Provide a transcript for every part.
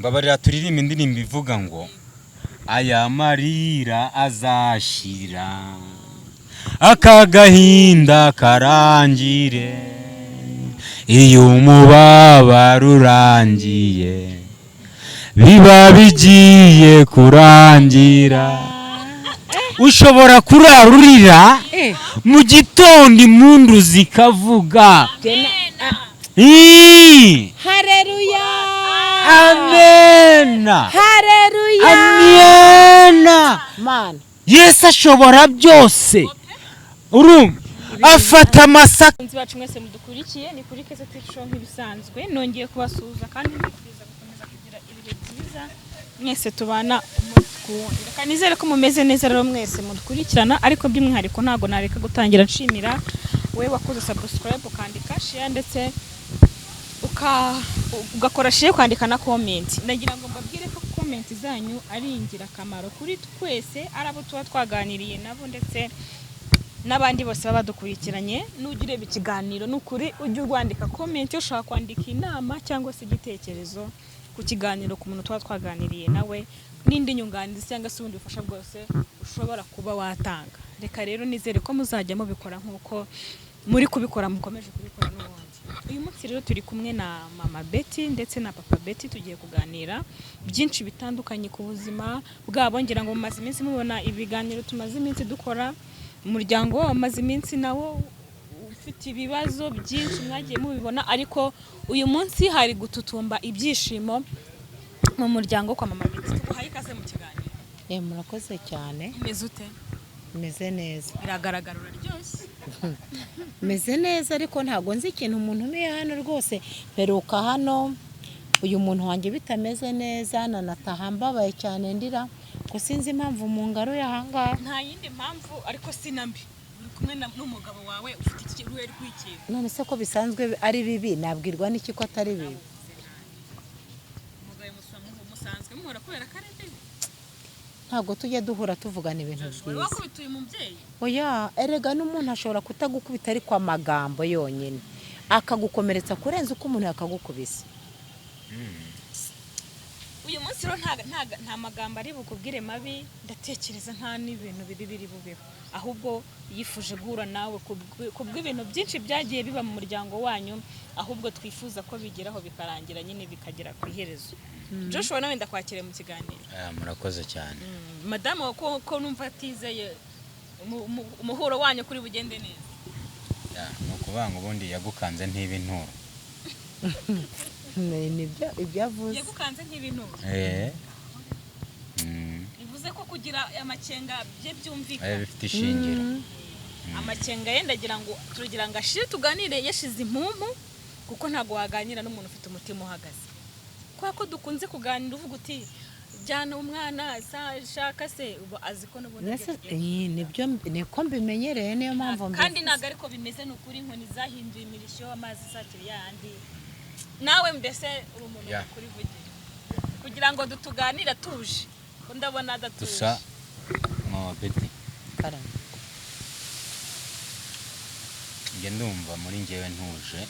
Mbabarira turirimba indirimbo ivuga ngo aya marira azashira, aka gahinda karangire, iyo umubabaro urangiye biba bigiye kurangira. Ushobora kurara urira, mu gitondo impundu zikavuga. Ii! Hareruya! Amena! Hareruya! Amena! Mana! Yesu ashobora byose. Urumva afata amasaka. Abakunzi bacu mwese mudukurikiye, ni kuri Keza TV Show nk'ibisanzwe. Nongeye kubasuhuza kandi mbifuriza gukomeza kugira ibihe byiza mwese tubana umunsi ku wundi. Reka nizere ko mumeze neza rero mwese mudukurikirana, ariko by'umwihariko ntabwo nareka gutangira nshimira wowe wakoze subscribe, ukandika share, ndetse ugakora share, ukandika na comment. Ndagira ngo mbabwire ko comment zanyu ari ingirakamaro kuri twese, ari abo tuba twaganiriye nabo ndetse n'abandi bose baba badukurikiranye. Nujya ureba ikiganiro, ni ukuri ujye urwandika comment. Ushobora kwandika inama cyangwa se igitekerezo ku kiganiro, ku muntu tuba twaganiriye nawe, n'indi nyunganizi cyangwa se ubundi bufasha bwose ushobora kuba watanga. Reka rero nizere ko muzajya mubikora nk'uko muri kubikora, mukomeje kubikora n'ubundi. Uyu munsi rero turi kumwe na mama Betty ndetse na papa Betty. Tugiye kuganira byinshi bitandukanye ku buzima bwabo. Ngira ngo mumaze iminsi mubona ibiganiro tumaze iminsi dukora. Umuryango wabo umaze iminsi nawo ufite ibibazo byinshi, mwagiye mubibona, ariko uyu munsi hari gututumba ibyishimo mu muryango kwa mama Betty. Tuguhaye ikaze mu kiganiro. Murakoze cyane. Umeze ute? Meze neza. Biragaragara, uraryoshye. Meze neza, ariko ntabwo nzi ikintu umuntu umiye hano rwose. Mperuka hano uyu muntu wanjye bitameze neza, nanataha mbabaye cyane, ndira ko sinzi impamvu mungaruye ahangaha. Nta yindi mpamvu, ariko si na mbi. Uri kumwe n'umugabo wawe, ufite iki uruhe rw'ikintu? None se ko bisanzwe ari bibi, nabwirwa n'iki ko atari bibi? Umugabo musanzwe muhora kubera ko ari bibi? Ntabwo tujya duhura tuvugana ibintu Wari byiza. wakubita uyu mubyeyi? Oya, erega n'umuntu ashobora kutagukubita, ariko amagambo yonyine akagukomeretsa kurenza uko umuntu yakagukubise. Uyu munsi rero nta magambo ari bukubwire mabi, ndatekereza nta n'ibintu bibi biri bubeho. Ahubwo yifuje guhura nawe kubw'ibintu byinshi byagiye biba mu muryango wanyu, ahubwo twifuza ko bigeraho bikarangira nyine, bikagera ku iherezo. Joshua, nawe ndakwakiriye mu kiganiro. Ah, murakoze cyane. Madamu ko numva atizeye umuhuro wanyu kuri bugende neza? Yeah, ni ukuvuga ngo ubundi yagukanze ntiba inturo. Nibyo ibyo avuze. Yagukanze nk'ibintu. Bivuze ko kugira amakenga bye byumvikana. Bifite ishingiro. Amakenga ye ndagira ngo tugira ngo ashire, tuganire yashize impumu, kuko ntabwo waganira n'umuntu ufite umutima uhagaze. Kubera ko dukunze kuganira uvuga uti jyana umwana shaka se, uba azi ko n'ubundi Mbese, agiye kugenda. Nibyo, niko mbimenyereye, niyo mpamvu Kandi mbivuze. ntabwo ariko bimeze. Ni ukuri, inkoni zahinduye imirishyo, amazi isakira yandi. Nawe mbese uri umuntu mukuru, ivugire kugira ngo dutuganire atuje, ko ndabona adatuje. Dusa mama Betty. Karame. Njye ndumva muri njyewe ntuje,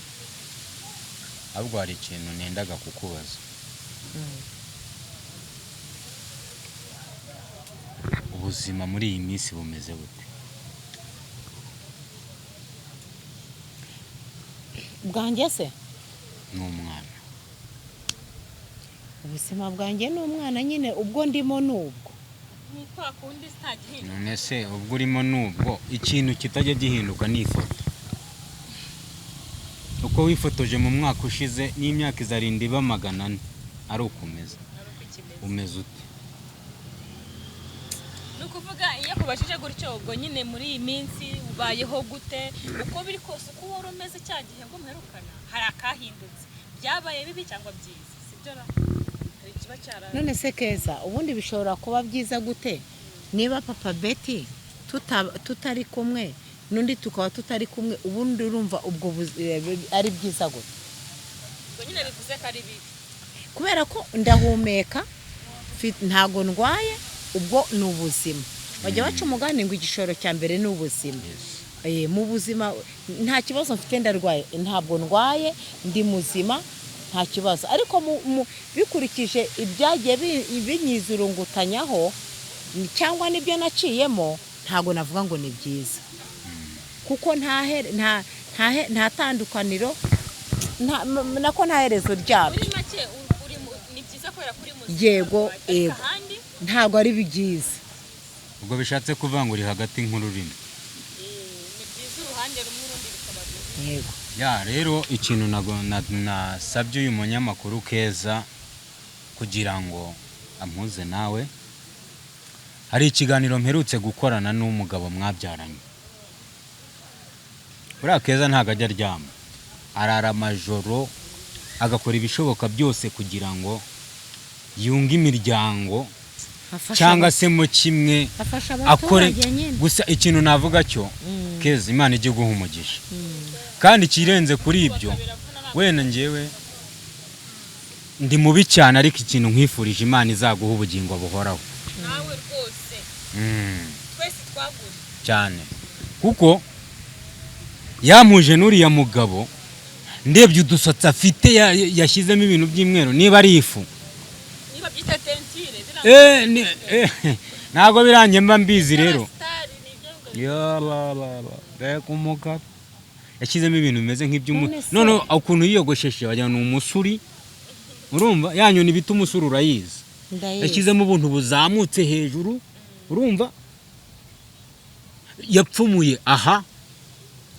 ahubwo hari ikintu nendaga kukubaza. Ubuzima muri iyi minsi bumeze bute? Bwanjye se? N'umwana. Ubuzima bwanjye n'umwana nyine ubwo ndimo ni ubwo. Ni kwa kundi nta gihinduka. None se ubwo urimo n'ubwo, ikintu kitajya gihinduka ni ifoto. Uko wifotoje mu mwaka ushize n'imyaka izarinda iba 400 ari ukomeza. Ari uko ikimeze. Umeze ute? Ni ukuvuga iyo akubajije gutyo, ubwo nyine muri iyi minsi ubayeho gute? Uko biri kose, uko wari umeze cya gihe ngo muherukana, hari akahindutse, byabaye bibi cyangwa byiza, sibyo ra? Hari ikiba cyaraye? None se Keza, ubundi bishobora kuba byiza gute niba papa Betty tutari kumwe, n'undi tukaba tutari kumwe? Ubundi urumva ubwo ari byiza gute? Ubwo nyine bivuze ko ari bibi. Kubera ko ndahumeka, ntago ndwaye, ubwo ni ubuzima. Bajya baca umugani ngo igishoro cya mbere ni ubuzima. Mu buzima nta kibazo mfite, ndarwaye? Ntabwo ndwaye, ndi muzima. Nta kibazo, ariko bikurikije ibyagiye binyizurungutanyaho cyangwa n'ibyo naciyemo, ntabwo navuga ngo ni byiza, kuko nta tandukaniro, nako nta herezo ryabyo. Muri make ni byiza kubera kuri muzima. Yego, ariko yego. Ahandi Ntabwo ari byiza. Ubwo bishatse kuvuga ngo uri hagati nk'ururimi. Ni byiza uruhande rumwe, urundi bikaba bibi. Yego. Ya, rero ikintu nasabye uyu munyamakuru Keza kugira ngo ampuze nawe, hari ikiganiro mperutse gukorana n'umugabo mwabyaranye. Buriya Keza ntabwo ajya aryama, arara amajoro agakora ibishoboka byose kugira ngo yunge imiryango Afasha cyangwa se mo kimwe afasha akore. abaturage nyine. Gusa ikintu navuga cyo, Keza, Imana ijye iguha umugisha, kandi ikirenze kuri ibyo, wenda njyewe ndi mubi cyane, ariko ikintu nkwifurije, Imana izaguha ubugingo buhoraho. Nawe rwose. Twese twagure. Cyane, kuko yampuje n'uriya mugabo, ndebye udusatsi afite, yashyizemo ibintu by'imweru, niba ari ifu. Niba byita teinture. Ntabwo birangiye mba mbizi rero. Star ni ibyo ngo. Ya ba ba ba, mbega umugabo yashyizemo ibintu bimeze nk'iby'umu None se- None ukuntu yiyogosheshe wagira ngo ni umusuri. Urumva ya nyoni bita umusuri, urayizi? Ndayizi. Yashyizemo ubuntu buzamutse hejuru, urumva yapfumuye aha.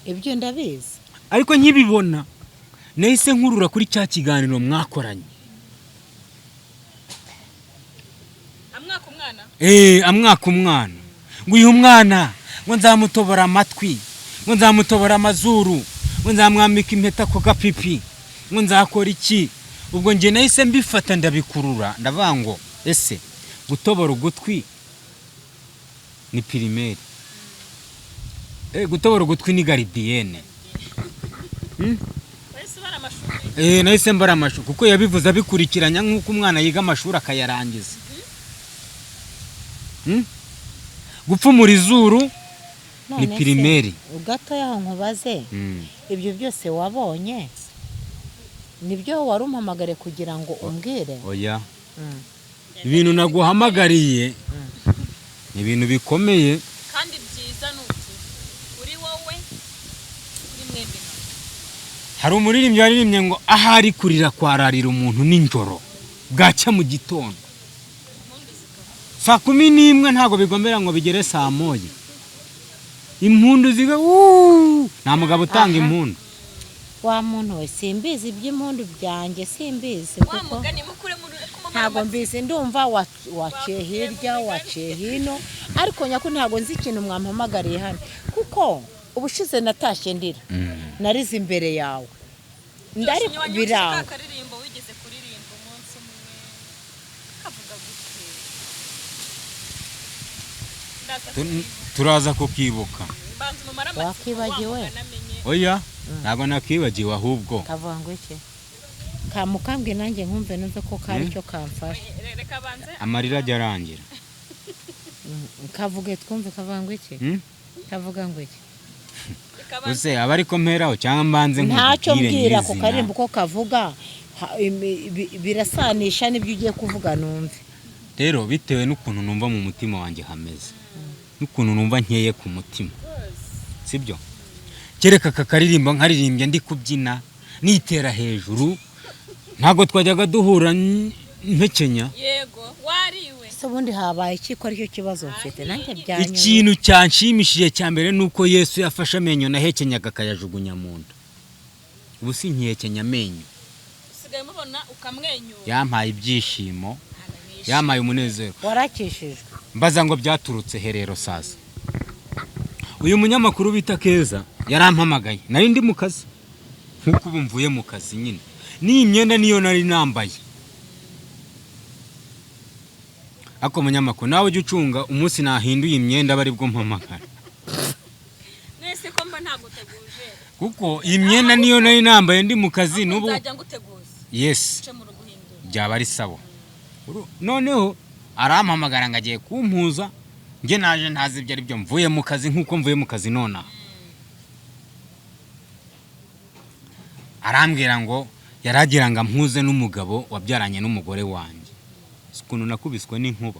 Ibyo ndabizi. Ariko nkibibona nahise nkurura kuri cya kiganiro mwakoranye. Amwaka umwana. Amwaka umwana, ngo uyu mwana ngo nzamutobora amatwi, ngo nzamutobora amazuru, ngo nzamwambika impeta ku gapipi, ngo nzakora iki. Ubwo njye nahise mbifata ndabikurura, ndavuga ngo ese gutobora ugutwi ni primaire, gutobora ugutwi ni gardienne? Wese ubara amashuri. Nahise mbara amashuri, kuko yabivuze abikurikiranya nk'uko umwana yiga amashuri akayarangiza. Gupfumura izuru ni None se, primaire. Gatoya aho nkubaze, ibyo byose wabonye nibyo wari umpamagare kugira ngo umbwire? Oya. Ibintu naguhamagariye ni ibintu bikomeye. Kandi byiza ni ukuri kuri wowe, kuri mwembi. Hari umuririmbyi waririmbye ngo ahari kurira kwararira umuntu nijoro, bwacya mu gitondo saa 11, ntabwo bigombera ngo bigere saa 1, impundu ziga wuuu. Nta mugabo utanga Aha. impundu. Wa muntu we, simbizi iby'impundu byanjye, simbizi. Wa Kuko mugani mukure muri kumamara. Ntabwo mbizi. Ndumva waciye hirya, waciye hino, ariko nyako ntabwo nzi ikintu mwampamagariye hano, kuko ubushize natashye ndira, narize imbere yawe, ndari biranga. Akaririmbo wigeze kuririmba umunsi umwe kavuga gute? Ndaza. Turaza kukibuka. Mbanza umumare amatsiko. Wakibagiwe? Wa mugani amenye. Oya, ntabwo nakibagiwe ahubwo. Kavuga ngo iki? Kamukambwe nanjye nkumve, numve ko kari cyo kamfasha. Reka banze. Amarira ajya arangira. Kavuge twumve, kavuga ngo iki? Hmm? Kavuga ngo iki? Reka banze. Ese aba ariko mperaho cyangwa mbanze Ntacyo nkubwire mbwira ku nyirizina? karirimbo uko kavuga, birasanisha n'ibyo ugiye kuvuga numve. Rero bitewe n'ukuntu numva mu mutima wanjye hameze, n'ukuntu numva nkeye ku mutima, sibyo? Kereka aka karirimbo nkaririmbye ndi kubyina nitera hejuru, ntabwo twajyaga duhura mpekenya. Yego, wariwe. Ese ubundi habaye iki, ko aricyo kibazo mfite nanjye byanyuma? Ikintu cyanshimishije cya mbere ni uko Yesu yafashe amenyo nahekenyaga akayajugunya mu nda. Ubu sinkihekenya amenyo. Usigaye mubona ukamwenyura. Yampaye ibyishimo, yampaye umunezero. Warakishijwe. Mbaza ngo byaturutse he rero? Sasa uyu munyamakuru bita Keza yarampamagaye, nari ndi mu kazi nk'uko ubu mvuye mu kazi nyine, n'iyi myenda niyo nari nambaye. Ariko munyamakuru, nawe ujya ucunga umunsi nahinduye imyenda aba aribwo mpamagara. Nese ko mba ntaguteguje? Kuko iyi myenda niyo nari nambaye ndi mu kazi n'ubu. Nzajya nguteguza. Yes. Uce mu ruguhindura. Byaba ari sawa. Noneho arampamagara ngo agiye kumpuza, njye naje ntazi ibyo ari byo, mvuye mu kazi nk'uko mvuye mu kazi nonaha. Arambwira ngo Yaragira ngo ampuze n'umugabo wabyaranye n'umugore wanjye. Si ukuntu nakubiswe n'inkuba.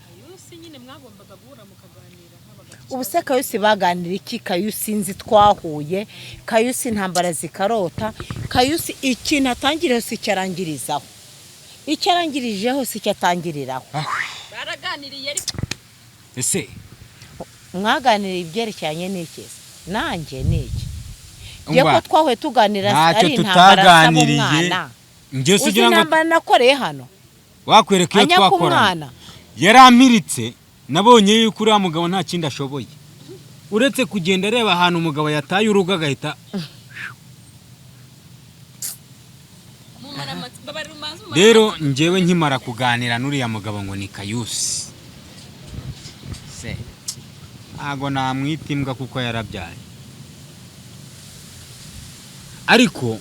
Kayusi nyine mwagombaga guhura mukaganira nk'abagabo. Ubu se Kayusi baganira iki? Kayusi nzi twahuye, Kayusi intambara zikarota, Kayusi ikintu atangiriyeho si icyo arangirizaho, icyo arangirijeho si icyo atangiriraho. Baraganiriye ariko. Ese Mwaganiriye ibyerekeranye n'iki se? Nanjye ni iki? Ngiye Umva, ko twahuye tuganira ntacyo ari intambara nsaba tutaganiriye. umwana. Njye se Uzi ugira ngo intambara nakoreye hano wakwereka iyo anyaka twakoranye? Umwana. Yarampiritse. Nabonye yuko uriya mugabo nta kindi ashoboye uretse kugenda areba ahantu umugabo yataye urugo agahita. Mumara amatwi, babarira umanze umumara. Rero njyewe nkimara kuganira n'uriya mugabo ngo ni Kayusi se, ntabwo namwita imbwa kuko yarabyaye, ariko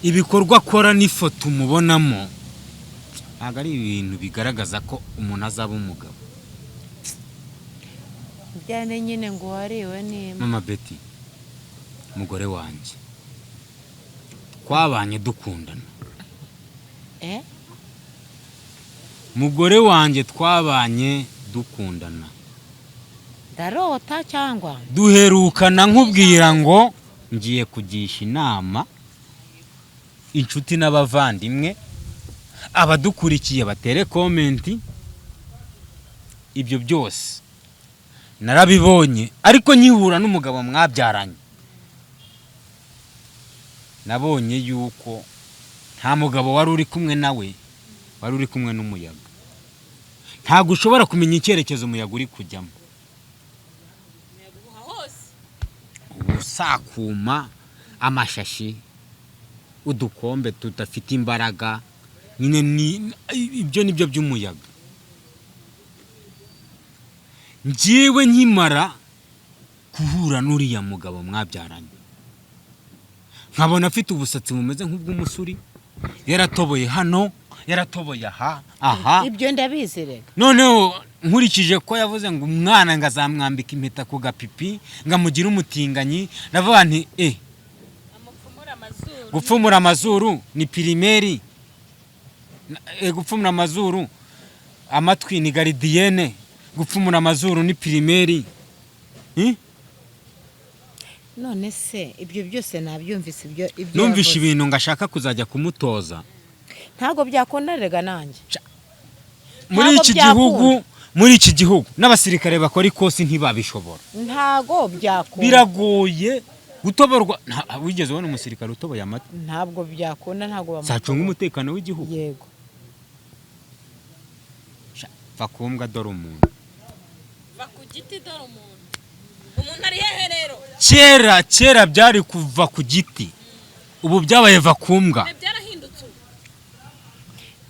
ibikorwa akora n'ifoto umubonamo ntabwo ari ibintu bigaragaza ko umuntu azaba umugabo. Byane nyine ngo wariwe n'imbwa. Mama Betty, umugore wanjye twabanye dukundana. Eh. Mugore wanjye twabanye dukundana. Ndarota cyangwa? Duherukana nkubwira ngo ngiye kugisha inama inshuti n'abavandimwe, abadukurikiye batere comment. Ibyo byose narabibonye, ariko nkihura n'umugabo mwabyaranye nabonye yuko nta mugabo wari uri kumwe nawe, wari uri kumwe n'umuyaga. Ntabwo ushobora kumenya icyerekezo umuyaga uri kujyamo. Umuyaga uhuha hose. Ubusakuma, amashashi, udukombe tudafite imbaraga nyine, ni ibyo nibyo by'umuyaga. Njyewe nkimara guhura n'uriya mugabo mwabyaranye, nkabona afite ubusatsi bumeze nk'ubw'umusuri, yaratoboye hano, yaratoboye aha aha. Ibyo ndabizi rega. Noneho nkurikije ko yavuze ngo umwana ngo azamwambika impeta ku gapipi, ngo amugire umutinganyi, ndavuga nti Amupfumura amazuru. Gupfumura amazuru ni primaire. Gupfumura amazuru, amatwi ni gardienne, gupfumura amazuru ni primaire. None se ibyo byose nabyumvise, ibyo Numvishe yavuze. ibintu ngo ashaka kuzajya kumutoza. Ntabwo byakunda rega nanjye. Muri Ntabwo iki byakunda. gihugu, muri iki gihugu n'abasirikare bakora ikosi ntibabishobora. Ntabwo byakunda. Biragoye gutoborwa. Wigeze ubona umusirikare utoboye amatwi? Ntabwo byakunda, ntabwo Zacunga bamutoboye. umutekano w'igihugu? Yego. Sha, va ku mbwa dore umuntu. Va ku giti dore umuntu. Umuntu ari hehe rero? Kera kera byari kuva ku giti, ubu byabaye va ku mbwa. Byarahindutse ubu.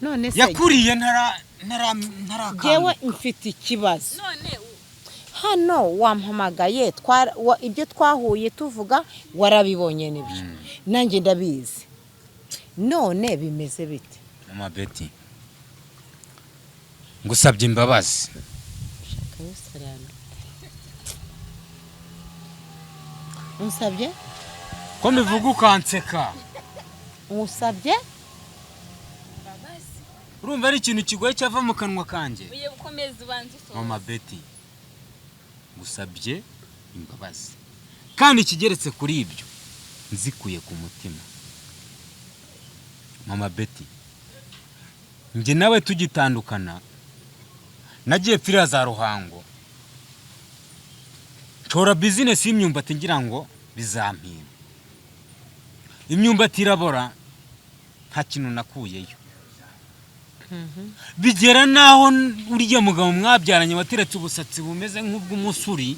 None se Yakuriye ntara ntara ntarakanguka. Jyewe mfite ikibazo. None Hano wampamagaye, ibyo twahuye tuvuga warabibonye, nibyo nanjye ndabizi. None bimeze bite? Mama Betty, ngusabye imbabazi. Shaka yose aranduta. Unsabye? Ko mbivuga ukanseka? Unsabye? Imbabazi. Urumva ari ikintu kigoye cyava mu kanwa kanjye? Ugiye gukomeza, ubanza usoza. Mama Betty, ngusabye imbabazi, kandi ikigeretse kuri ibyo nzikuye ku mutima. Mama Betty, njye nawe tugitandukana nagiye pfiriya za Ruhango, nshora business y'imyumbati ngira ngo bizampira. Imyumbati irabora, nta kintu nakuyeyo. Bigera n'aho uriya mugabo mwabyaranye wateretse ubusatsi bumeze nk'ubw'umusuri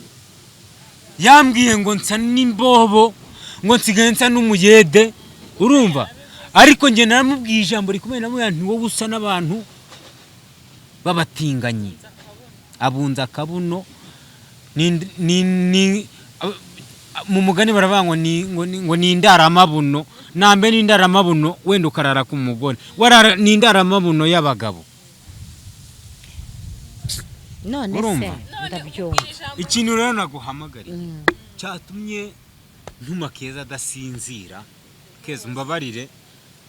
yambwiye ngo nsa n'imbobo, ngo nsigaye nsa n'umuyede, urumva? Ariko njye naramubwiye ijambo rikomeye, namubwira nti: "Wowe usa n'abantu b'abatinganyi." Abunza akabuno. Ni mu mugani baravuga ngo ni indaramabuno, nambe ni indaramabuno, wenda ukarara ku mugore warara, ni indaramabuno y'abagabo. None se Urumva? None Ndabyumva. ukubwira ijambo. Ikintu rero naguhamagariye Mm. cyatumye ntuma Keza adasinzira. Keza, umbabarire,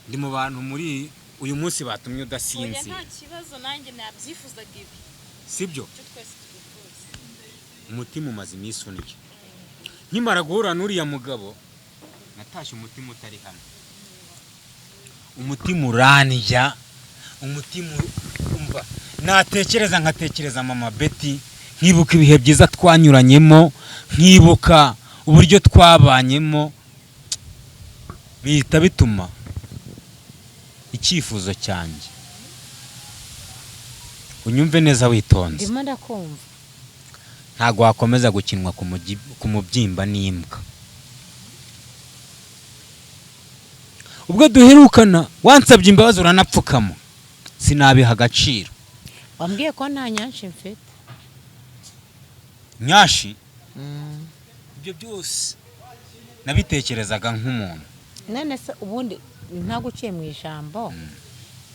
ndi mu bantu muri uyu munsi batumye Oya, udasinzira. nta kibazo, nanjye nabyifuzaga ibi. Sibyo? Icyo twese twifuza. Umutima umaze iminsi undya. Nkimara guhura n'uriya mugabo, natashye umutima utari hamwe, umutima urandya, umutima umva natekereza nkatekereza mama Betty, nkibuka ibihe byiza twanyuranyemo, nkibuka uburyo twabanyemo, bihita bituma icyifuzo cyanjye, unyumve neza witonze, Ndimo ndakumva. ntabwo wakomeza gukinwa ku mubyimba n'imbwa. Ubwo duherukana wansabye imbabazi uranapfukama, sinabiha agaciro. Wambwiye ko nta nyanshi mfite. Nyashi, ibyo byose nabitekerezaga nk'umuntu. None se ubundi, ntaguciye mu ijambo,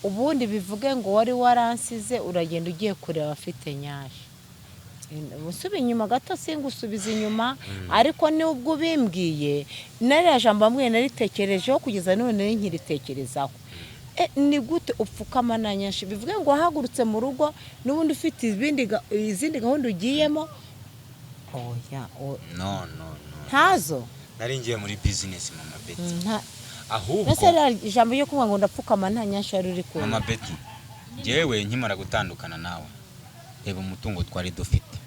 ubundi bivuge ngo wari waransize uragenda ugiye kureba abafite nyashi? Usubiye inyuma gato, singusubiza inyuma, ariko nubwo ubimbwiye, nariya jambo wambwiye naritekerejeho kugeza none nari nkiritekerezaho. Ni gute upfukama na nyashi? Bivuge ngo wahagurutse mu rugo n'ubundi ufite izindi gahunda ugiyemo? Oya, No, no, no. Ntazo. Nari ngiye muri business, mama Betty. Ahubwo Ese ririya ijambo ryo kuvuga ngo ndapfukama nta nyashi wari uri kumva? Mama Betty, njyewe nkimara gutandukana nawe, reba umutungo twari dufite.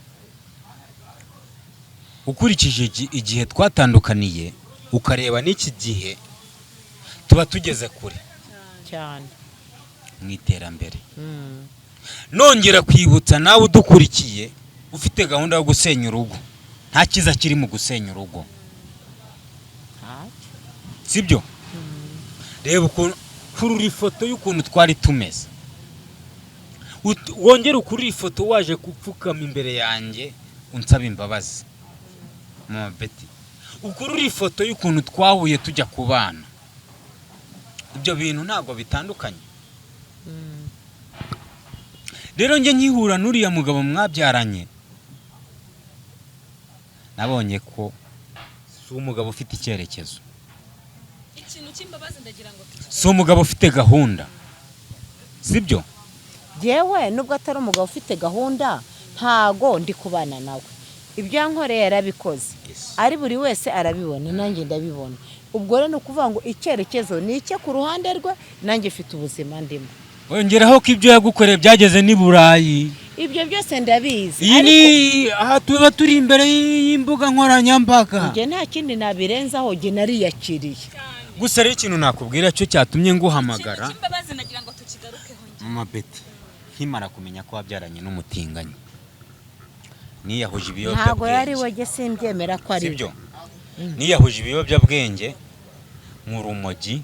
Ukurikije igihe twatandukaniye, ukareba n'iki gihe, tuba tugeze kure cyane mu iterambere. Nongera kwibutsa nawe udukurikiye ufite gahunda yo gusenya urugo, nta cyiza kiri mu gusenya urugo. Ntacyo. Sibyo? Reba ukuntu kurura ifoto y'ukuntu twari tumeze, wongere ukurure ifoto waje gupfukama imbere yanjye unsaba imbabazi, mama Betty. Ukurure ifoto y'ukuntu twahuye tujya ku bana. Ibyo bintu ntabwo bitandukanye. Rero njye nkihura n'uriya mugabo mwabyaranye, nabonye ko si umugabo ufite icyerekezo. Ikintu cy'imbabazi ndagira ngo Si umugabo ufite gahunda, sibyo? Yewe, nubwo atari umugabo ufite gahunda, ntago ndi kubana nawe. Ibyo yankoreye yarabikoze, ari buri wese arabibona, nanjye ndabibona. Ubwo rero ni ukuvuga ngo icyerekezo ni icye ku ruhande rwe, nanjye mfite ubuzima ndimo. Wongeraho ko ibyo yagukoreye byageze n'i Burayi. Ibyo byose ndabizi. Iyi ni aha tuba turi imbere y'imbuga nkoranyambaga. Njye nta kindi nabirenzaho, njye nariyakiriye. Gusa rero ikintu nakubwira cyo cyatumye nguhamagara, Ikintu cy'imbabazi nagira ngo tukigarukeho njye. Mama Betty, nkimara kumenya ko wabyaranye n'umutinganyi, niyahuje Ntabwo yari ibiyobyabwenge. we, jye simbyemera ko ari we. Sibyo? Niyahuje ibiyobyabwenge, mu rumogi,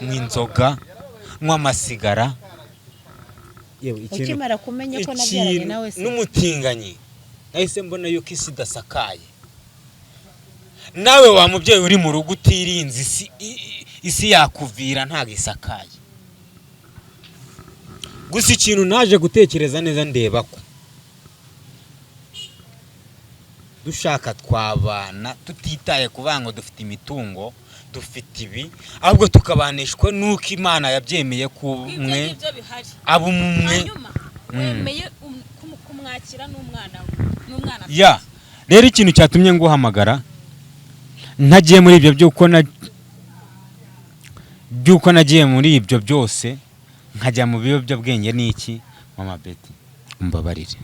nk'inzoga, nk'amasigara. Yewe, Ukimara kumenya ko nabyaranye ikintu nawe se? n'umutinganyi, nahise mbona yuko isi idasakaye. Nawe wa mubyeyi uri mu rugo utirinze, isi yakuvira, ntabwo isakaye. Gusa ikintu naje gutekereza neza, ndeba ko dushaka twabana tutitaye kuvuga ngo dufite imitungo, dufite ibi, ahubwo tukabanishwa n'uko Imana yabyemeye ku Ibyo umwe ngibyo bihari. aba umwe. Hanyuma wemeye kumwakira n'umwana we, n'umwana afite. Ya, rero ikintu cyatumye nguhamagara, ntagiye muri ibyo by'uko nagiye muri ibyo byose, nkajya mu biyobyabwenge n'iki, mama Betty, umbabarire.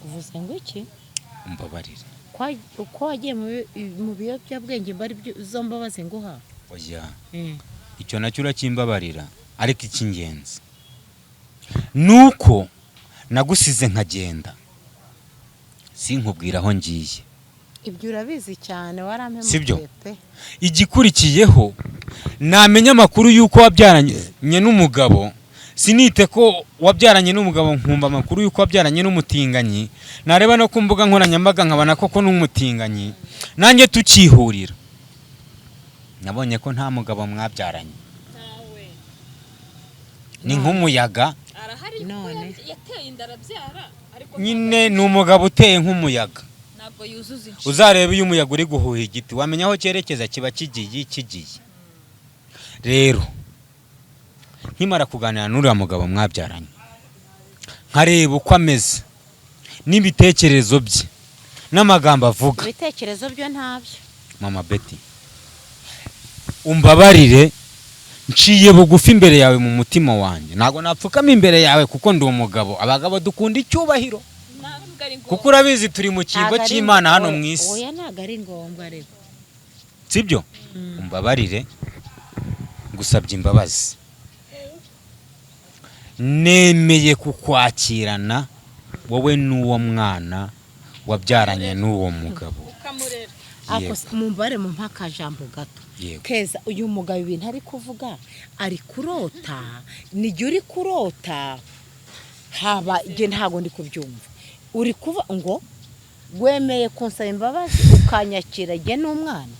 Uvuze ngo iki? Umbabarire. Uko wagiye mu biyobyabwenge, mba ari byo izo mbabazi nguha? Oya, icyo nacyo uracyimbabarira, ariko icy'ingenzi ni uko nagusize nkagenda sinkubwira aho ngiye. Ibyo urabizi cyane. Sibyo? Warampemukiye pe. Igikurikiyeho, namenya amakuru y'uko wabyaranye n'umugabo, sinite ko wabyaranye n'umugabo, nkumva amakuru y'uko wabyaranye n'umutinganyi, nareba no ku mbuga nkoranyambaga nkabona koko n'umutinganyi. Nanjye tukihurira, nabonye ko nta mugabo mwabyaranye. Ntawe. Ni nk'umuyaga. Arahari kuko None. yateye inda arabyara, ariko Nyine ni umugabo uteye nk'umuyaga. Ntabwo Ngo yuzuze inshingano. Uzarebe iyo umuyaga uri guhuha igiti, wamenya aho cyerekeza, kiba kigiye kigiye. Rero nkimara kuganira n'uriya mugabo mwabyaranye, nkareba uko ameze n'ibitekerezo bye n'amagambo avuga, Ibitekerezo byo ntabyo. Mama Betty, umbabarire, nciye bugufi imbere yawe mu mutima wanjye. Ntabwo napfukama imbere yawe kuko ndi umugabo. Abagabo dukunda icyubahiro, Ntabwo ari ngombwa. kuko urabizi turi mu cyimbo Ntabwo ari cy'Imana hano mu isi. Oya, ntabwo ari ngombwa rero. Sibyo? Umbabarire, ngusabye imbabazi, nemeye kukwakirana wowe n'uwo mwana wabyaranye n'uwo mugabo. Ukamurera. Ako Yego. Mumbare mu akajambo gato. Yego. Keza, uyu mugabo ibintu ari kuvuga, ari kurota, nijya uri kurota haba njye ntabwo ndi kubyumva. Uri kuva ngo wemeye kunsaba imbabazi ukanyakira jye n'umwana?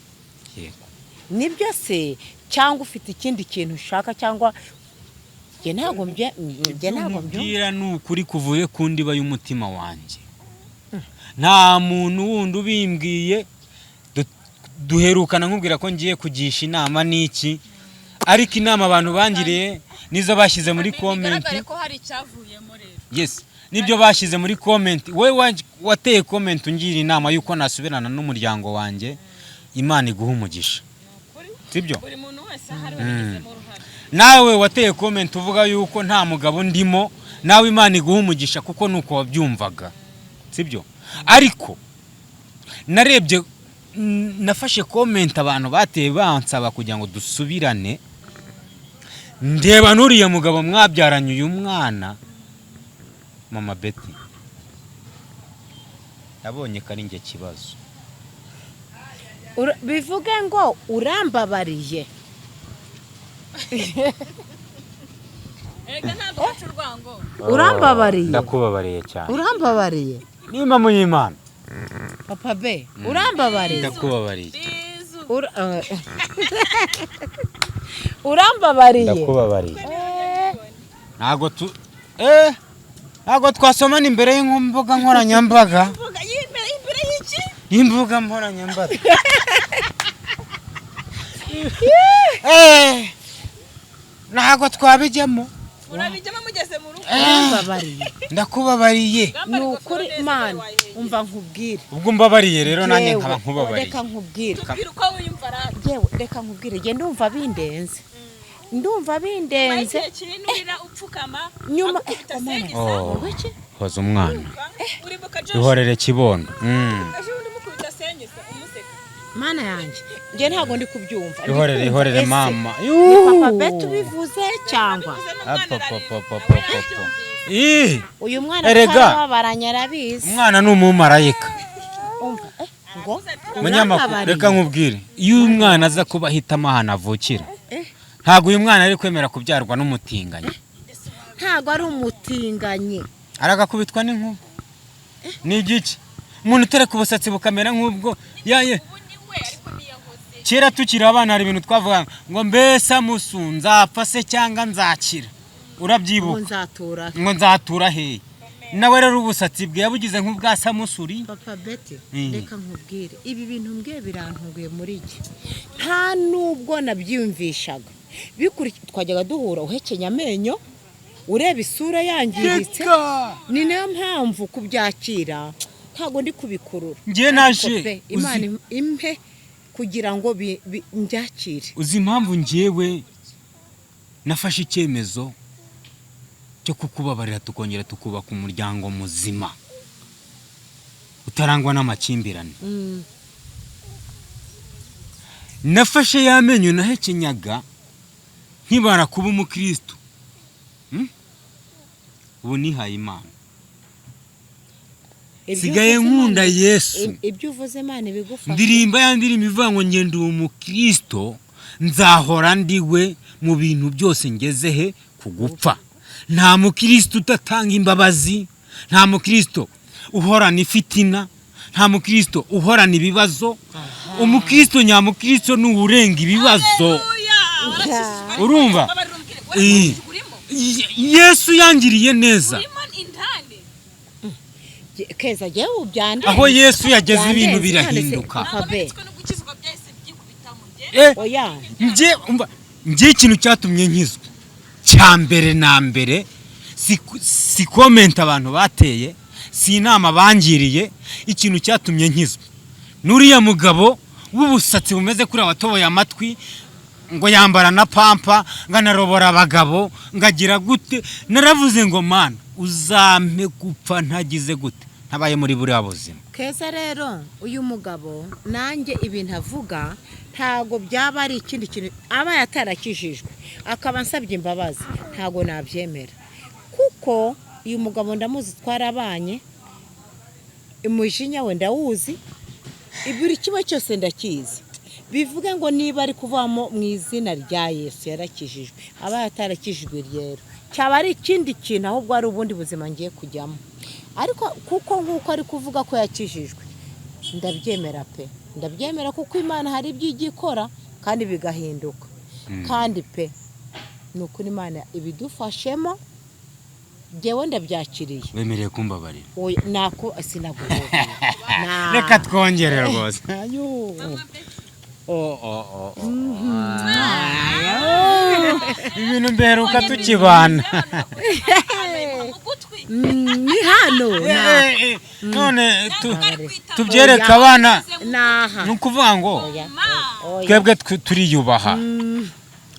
Yego. Nibyo se, cyangwa ufite ikindi kintu ushaka? Cyangwa njye ntabwo mbyumva. Nkubwira ni ukuri kuvuye ku ndiba y'umutima wanjye. Nta muntu wundi ubimbwiye. Duherukana nkubwira ko ngiye kugisha inama n'iki, ariko inama abantu bangiriye nizo bashyize muri comment. Bigaragare ko hari icyavuyemo rero. Yes, nibyo bashyize muri comment. Wowe wateye comment ungira inama y'uko nasubirana n'umuryango wanjye, Imana iguha umugisha. Kuri Sibyo? buri muntu wese ahari wabigizemo uruhare. Nawe wateye comment uvuga yuko nta mugabo ndimo, nawe Imana iguha umugisha, kuko nuko wabyumvaga, sibyo? Ariko narebye, nafashe comment abantu bateye bansaba kugira ngo dusubirane, ndeba n'uriya mugabo mwabyaranye uyu mwana, Mama Betty, nabonye ko ari njye kibazo. Bivuge ngo urambabariye? Erega ntabwo baca urwango. Urambabariye? Ndakubabariye cyane. Urambabariye? Nimba y'Imana. Papa be, urambabariye? Ndakubabariye. Bizu. Urambabariye? Ndakubabariye. Ntabwo twasomana imbere y'imbuga nkoranyambaga. Vuga imbere, imbere y'iki? Y'imbuga nkoranyambaga. Ntabwo twabijyamo. Urabijyamo mugeze mu rugo. Urambabariye? Ndakubabariye. Ni ukuri Mana, umva nkubwire. Ubwo mbabariye rero, nanjye Yewe, nkaba nkubabariye. Reka nkubwire. Tubwire uko wiyumva rero. Yewe, reka nkubwire, njye ndumva bindenze, ndumva Nyuma bindenze. y'igihe kinini urira upfukama, Nyuma agukubita Mana, sengisa. Oh. Urwiki? Hoza umwana. Uribuka Josh? Ihorere kibondo. Ejo bundi mukubita sengisa umuseka. Mana yanjye, njye ntabwo ndi kubyumva. Ndi Ihorere, kumva, ihorere ese, mama. ni Papa Betty ubivuze cyangwa Bivuze n'umwana Apa, ararira. pa, pa, pa, Nawe pa, pa. yabyumvise. Ih, Uyu mwana Erega. twarababaranye, arabizi. Umwana ni umumarayika. Umva, ngo Munyamakuru, urambabariye? reka nkubwire, iyo umwana aza kuba ahitamo ahantu avukira, Eh. ntabwo uyu mwana ari kwemera kubyarwa n'umutinganyi. Ntabwo ari umutinganyi. Aragakubitwa n'inkuba. Ni igiki umuntu utereka ubusatsi bukamera nk'ubwo yaye? Ubu ni we, ariko ntiyahoze. Kera tukiri abana hari ibintu twavuga ngo: "Mbese amusu nzapfa se cyangwa nzakira?" Ngo Urabyibuka? Nzatura. Ngo nzatura hehe? Nawe rero ubusatsi bwe yabugize nk'ubwa Samusuri. Papa Betty, reka nkubwire, ibi bintu mbwiye birantunguye muri iki, nta nubwo nabyiyumvishaga. Twajyaga duhura uhekenya amenyo, ureba isura yangiritse. Ni nayo mpamvu kubyakira ntabwo ndi kubikurura. Njye naje Ariko pe, Imana impe kugira ngo mbyakire. Uzi impamvu njyewe nafashe icyemezo cyo kukubabarira, tukongera tukubaka umuryango muzima utarangwa n'amakimbirane? Nafashe ya menyo nahekenyaga nkibara kuba umukristo. Ubu nihaye Imana. Ibyo Sigaye uvuze nkunda Imana- Yesu. Ibyo uvuze Imana ibigufasha. Ndirimba ya ndirimbo ivuga ngo ngende umukristo, nzahora ndiwe mu bintu byose ngeze he ku gupfa. Nta mukristo udatanga imbabazi, nta mukristo uhorana ifitina, nta mukristo uhorana ibibazo. Umukristo nyamukristo ni uwurenga ibibazo. Urumva? Yesu yangiriye neza. Urimo indani. Keza, jyewe ubu byandenze. Aho Yesu yageze ibintu Byandenze, birahinduka. none se, Papa Ntabwo Be, nanditswe no gukizwa byahise byikubitamo njye. Oya. Njye umva, njye ikintu cyatumye nkizwa cya mbere na mbere si comment abantu bateye, si inama bangiriye. Ikintu cyatumye nkizwa n'uriya mugabo w'ubusatsi bumeze kuri watoboye amatwi, ngo yambara na pampa, ngo anarobora abagabo, ngo agira gute. Naravuze ngo: "Mana, uzampe gupfa ntagize gute, ntabaye muri buriya buzima." Keza, rero uyu mugabo nanjye ibintu avuga ntago byaba ari ikindi kintu. Aba yatarakijijwe akaba ansabye imbabazi, ntago nabyemera, kuko uyu mugabo ndamuzi, twarabanye, umujinya we ndawuzi, buri kimwe cyose ndakizi. Bivuge ngo niba ari kuvamo mu izina rya Yesu yarakijijwe, aba yatarakijijwe rero cyaba ari ikindi kintu, ahubwo ari ubundi buzima ngiye kujyamo. Ariko kuko nk'uko ari kuvuga ko yakijijwe, ndabyemera pe, ndabyemera, kuko Imana hari ibyo ijya ikora kandi bigahinduka. Kandi pe, ni ukuri Imana ibidufashemo, njyewe ndabyakiriye. Wemereye kumbabarira? Oya, nako sinaguhobereye. Reka twongere rwose. Oh, oh, oh, oh. Ibintu mberuka tukibana. Mu gutwi. Ni hano. None Ntabwo ari kwitaba. tubyereke abana. Naha. Ni ukuvuga ngo Oya, Ma. oya. twebwe turiyubaha,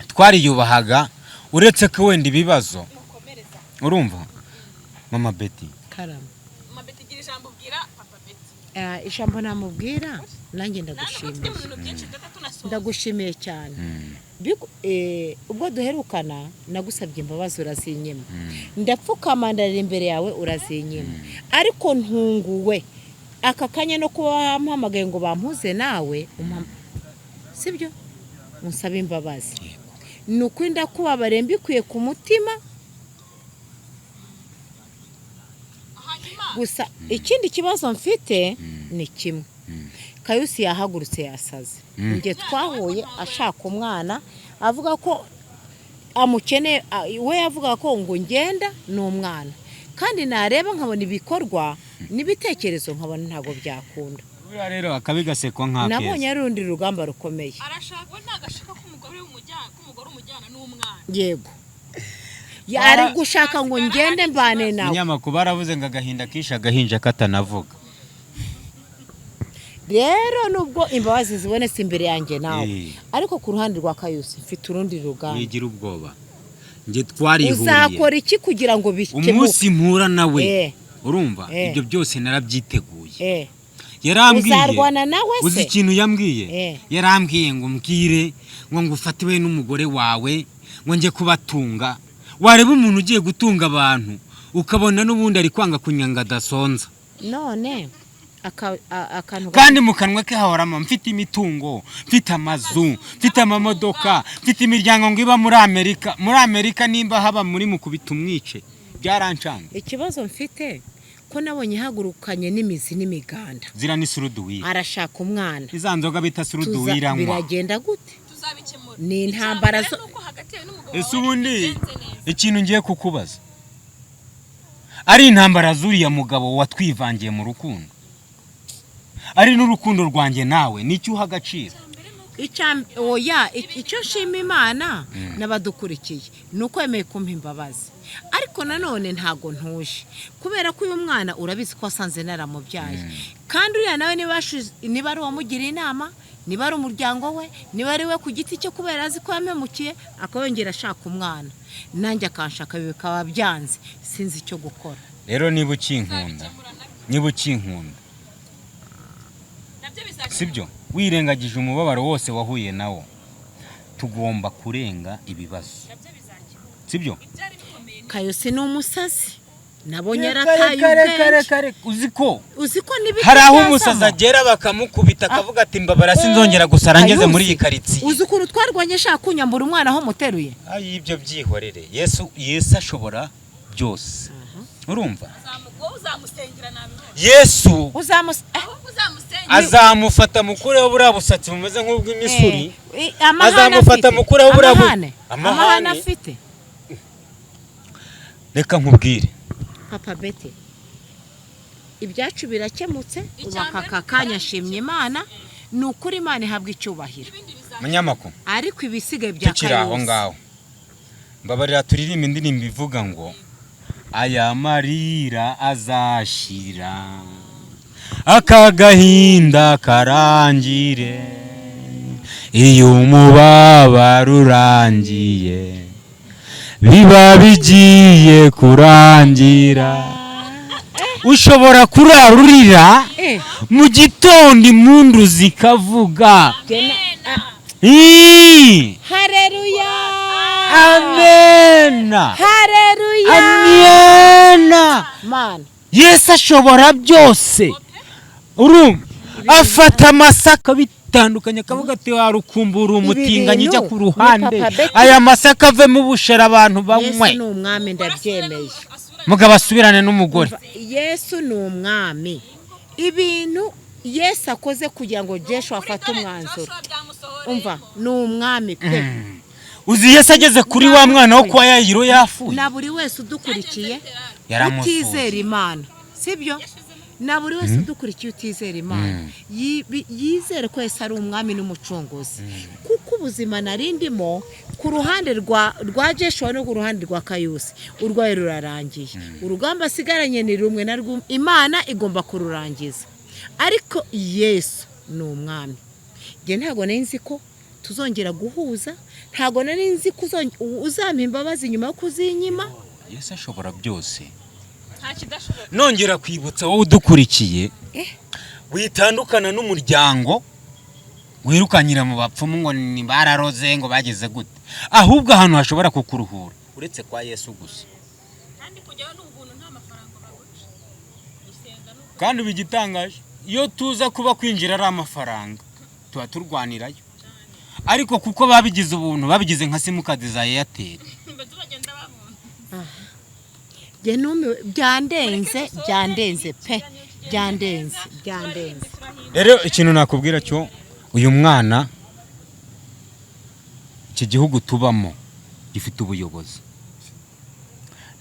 twariyubahaga, uretse ko wenda ibibazo. Mukomereza. Urumva, Mama Betty? Karama. Mama Betty, gira ijambo ubwira Papa Betty. Ijambo namubwira, nanjye Nta nubwo ndagushimiye. tujya mu bintu byinshi, data tunasoza. Ndagushimiye cyane. Ubwo duherukana nagusabye imbabazi urazinyima, ndapfukama ndarira imbere yawe urazinyima, ariko ntunguwe aka kanya no kuba wampamagaye ngo bampuze nawe, sibyo, unsabe imbabazi. Ni ukuri ndakubabariye mbikuye ku mutima. Hanyuma Gusa ikindi kibazo mfite ni kimwe: Kayusi yahagurutse yasaze. Njye twahuye ashaka umwana, avuga ko amukeneye, we yavuga ko ngo ngenda ni umwana, kandi nareba nkabona ibikorwa n'ibitekerezo nkabona ntabwo byakunda. Buriya rero akabi gasekwa nk'akeza. Nabonye ari urundi rugamba rukomeye. Arashaka, we ntabwo ashaka ko umugore umujyana, ko umugore umujyana n'umwana. Yego, ari gushaka ngo ngende mbane nawe. Umunyamakuru baravuze ngo agahinda kishe agahinja katanavuga. Rero nubwo imbabazi zibonetse imbere yanjye nawe, ariko ku ruhande rwa Kayusi mfite urundi rugamba. Wigira ubwoba, njye twarihuriye. Uzakora iki kugira ngo bikemuke? Umunsi mpura nawe, urumva, ibyo byose narabyiteguye. Yarambwiye. Uzarwana nawe Uzi se? ikintu yambwiye? Yarambwiye ngo mbwire ngo ufate we n'umugore wawe ngo njye kubatunga. Wareba umuntu ugiye gutunga abantu, ukabona n'ubundi ari kwanga kunyanga adasonza. None akantu Kandi mu kanwa ke hahoramo: "Mfite imitungo, mfite amazu, mfite amamodoka, mfite imiryango ngo iba muri Amerika." Muri Amerika nimba haba muri mukubita umwice, byarancanga. Ikibazo mfite, ko nabonye ihagurukanye n'imizi n'imiganda, Zira ni suruduwira. arashaka umwana. Iza nzoga bita suruduwira nywa. Biragenda gute? Tuzabikemura. Ni intambara. Icya mbere ni uko hagati yawe n'umugabo Ese wawe ubundi bigenze neza. ikintu ngiye kukubaza, ari intambara z'uriya mugabo watwivangiye mu rukundo, ari n'urukundo rwanjye nawe, nicyo uha agaciro? Oya, icyo nshima Imana n'abadukurikiye ni uko wemeye kumpa imbabazi, ariko nanone ntago ntuje, kubera ko uyu mwana urabizi ko wasanze naramubyaye, kandi uriya nawe niba ari uwamugiriye inama, niba ari umuryango we, niba ari we ku giti cye, kubera azi ko yamemukiye, akaba yongera ashaka umwana, nanjye akanshaka, bikaba byanze, sinzi icyo gukora. Rero niba ukinkunda, Tuzabikemura nabyo. niba ukinkunda, Nabyo bizakemuka. sibyo, wirengagije umubabaro wose wahuye nawo, tugomba kurenga ibibazo. Nabyo bizakemuka. Sibyo? Ibyari bikomeye ni Kayosi ni umusazi, nabonye Kare, yarataye kare, kare, ubwenge. Kare, uzi ko Uzi ko n'ibiti hari aho byazamo? umusazi agera bakamukubita akavuga ati: "Mbabara, sinzongera gusara ngeze muri iyi karitsiye." Uzi ukuntu twarwanye ashaka kunyambura umwana aho muteruye? Ayi, ibyo byihorere. Yesu, Yesu ashobora byose, urumva? Wowe uzamusengera, nabibona. Yesu Uzamus Ahubwo uzamusengera. azamufata mukureho buriya busatsi bumeze nk'ubw'imisuri. Amahane Azamufata afite. mukureho buriya Amahane. Amahane. Amahane afite. Reka nkubwire. Papa Bete. Ibyacu birakemutse. Ubu Icya aka mbere kanya nshimye Imana, ni ukuri Imana ihabwa icyubahiro. Munyamakuru, Ariko ibisigaye bya tukiri aho Kayusi, ngaho, mbabarira turirimba indirimbo ivuga ngo aya marira azashira, aka gahinda karangire, iyo umubabaro urangiye biba bigiye kurangira. Ushobora kurara urira, mu gitondo impundu zikavuga. Ii! Hareruya! Amena! Hareruya! Amena! Mana! Yesu ashobora byose. Urumva, afata amasaka bitandukanye, akavuga ati warukumbura umutinganyi, ujya ku Bintu ni ruhande, Papa Betty. Aya masaka avemo ubushera abantu Yesu banywe. ni umwami, ndabyemeye. Mugabo asubirane n'umugore. Yesu ni umwami. Ibintu Yesu akoze kugira ngo Joshua afate umwanzuro, umva, ni umwami pe. Uzi Yesu ageze kuri wa mwana wo kwa Yayiro yafuye, Na buri wese udukurikiye yaramusuye. utizera Imana, sibyo? Na buri wese udukurikiye utizera Imana, yizere ko Yesu ari umwami n'umucunguzi, kuko ubuzima nari ndimo ku ruhande rwa Joshua no ku ruhande rwa Kayusi, urwaye rurarangiye. Urugamba asigaranye ni rumwe, narwo Imana igomba kururangiza. Ariko Yesu ni umwami. Njye ntabwo nari nzi ko tuzongera guhuza, ntabwo nari nzi ko uzampa imbabazi nyuma yo kuzinyima. Yesu ashobora byose. Nta kidashoboka. Nongera kwibutsa wowe udukurikiye, witandukana n'umuryango wirukanyira mu bapfumu ngo ni bararoze, ngo bageze gute, ahubwo ahantu hashobora kukuruhura uretse kwa Yesu gusa. Kandi kujyaho ni ubuntu, nta mafaranga baguca, gusenga ni uko. Kandi ubu igitangaje, iyo tuza kuba kwinjira ari amafaranga tuba turwanirayo, ariko kuko babigize ubuntu, babigize nka simukadi za Airtel. Mbese bagenda babona. Njye numiwe, byandenze, byandenze pe, byandenze, byandenze. Rero ikintu nakubwira cyo, uyu mwana, iki gihugu tubamo gifite ubuyobozi,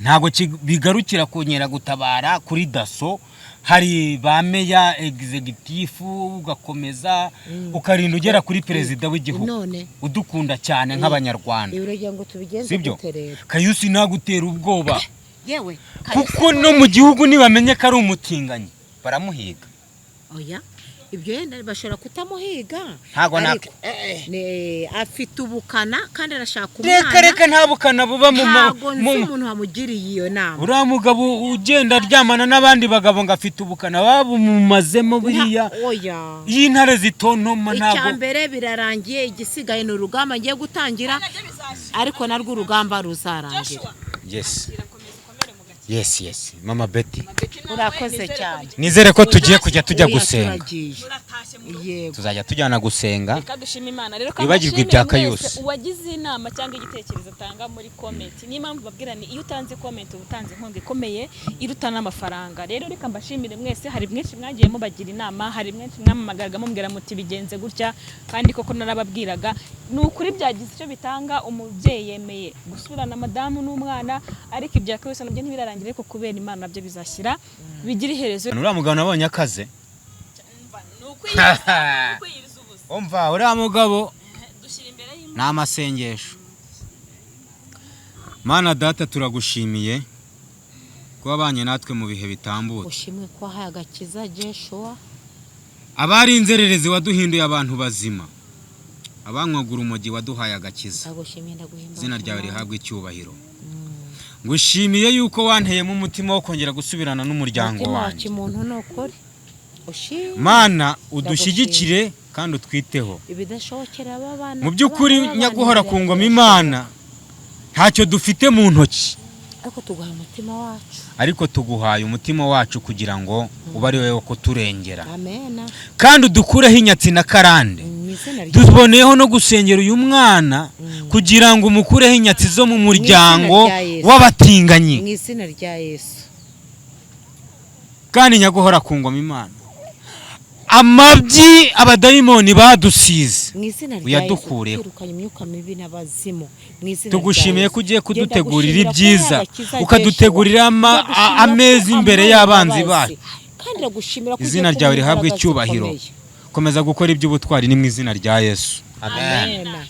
ntabwo bigarukira kongera gutabara kuri DASSO. Hari ba meya, executive, ugakomeza ukarinda ugera kuri perezida w'igihugu None udukunda cyane nk'Abanyarwanda. Ibi uragira ngo tubigenze Sibyo? gute rero? Kayusi ntagutera ubwoba, Yewe, kuko no mu gihugu nibamenye ko ari umutinganyi baramuhiga. Oya, ibyo yenda bashobora kutamuhiga. Ntabwo Ariko afite ubukana kandi arashaka umwana. Reka reka, nta bukana buba mu Ntabwo nzi umuntu wamugiriye iyo nama. Uriya mugabo ugenda aryamana n'abandi bagabo ngo afite ubukana, babumumazemo buriya. Oya. Iyo intare zitontoma Icya ntabwo mbere birarangiye, igisigaye ni urugamba ngiye gutangira, Nabyo bizashira. ariko narwo urugamba ruzarangira. Yes yes yes, Mama Betty. Urakoze cyane. Nizere ko tugiye kujya tujya Oya, gusenga. turagiye. Muratashye mu rugo. Yego. Tuzajya tujyana gusenga. Reka dushime Imana rero. Wibagirwe Kandi ibya nshimire mwese Kayusi. uwagize inama cyangwa igitekerezo atanga muri comment. Niyo mpamvu babwira ni iyo utanze comment uba utanze inkunga ikomeye iruta n'amafaranga. Rero reka mbashimire mwese. Hari mwinshi mwagiye mubagira inama, hari mwinshi mwamamagaraga mubwira muti bigenze gutya, kandi koko narababwiraga, ni ukuri byagize icyo bitanga. Umubyeyi yemeye gusubirana madamu n'umwana, ariko ibya Kayusi nabyo ntibirarangira, ariko kubera Imana nabyo bizashyira bigira iherezo. Uriya mugabo nabonye akaze. Ni ukwiyiriza ubusa. Umva, uriya mugabo Dushyira imbere y'Imana. ni amasengesho. Mana Data, turagushimiye kuba abanye natwe mu bihe bitambutse. Ushimwe ko wahaye agakiza Joshua. Abari inzererezi waduhinduye abantu bazima, abanywaga urumogi waduhaye agakiza. Ndagushimiye, ndaguhimbaza. Izina ryawe rihabwe icyubahiro. Ngushimiye yuko wanteyemo umutima wo kongera gusubirana n'umuryango Umutima wa wanjye. kimuntu ni ukuri ushimwe. Mana, udushyigikire kandi utwiteho. Ibidashobokera aba bana, Mu by'ukuri, abana b'abana nyaguhora ku ngoma birashoboka. Imana, ntacyo dufite mu ntoki, Ariko tuguhaye umutima wacu. ariko tuguhaye umutima wacu kugira ngo ube ari wowe wo kuturengera, Amena. kandi udukureho inyatsi na karande. Mu izina rya Tuboneyeho no gusengera uyu mwana kugira ngo umukureho inyatsi zo mu muryango Mu izina rya Yesu. w'abatinganyi. Mu izina rya Yesu. Kandi nyaguhora ku ngoma Imana, amabyi abadayimoni badusize Mu izina rya Yesu. uyadukureho. Twirukanye imyuka mibi n'abazimu mu izina rya Tugushimiye Yesu. ko ugiye kudutegurira Genda ibyiza, gushimira ko agakiza ukadutegurira Joshua. Ndagushimira ameza ko imbere ampaye y'abanzi imbabazi. bacu. Kandi Kandi ndagushimira ko ugiye Izina ryawe kumuha rihabwe imbaraga icyubahiro. zikomeye. Komeza gukora iby'ubutwari, ni mu izina rya Yesu, amen. Amen.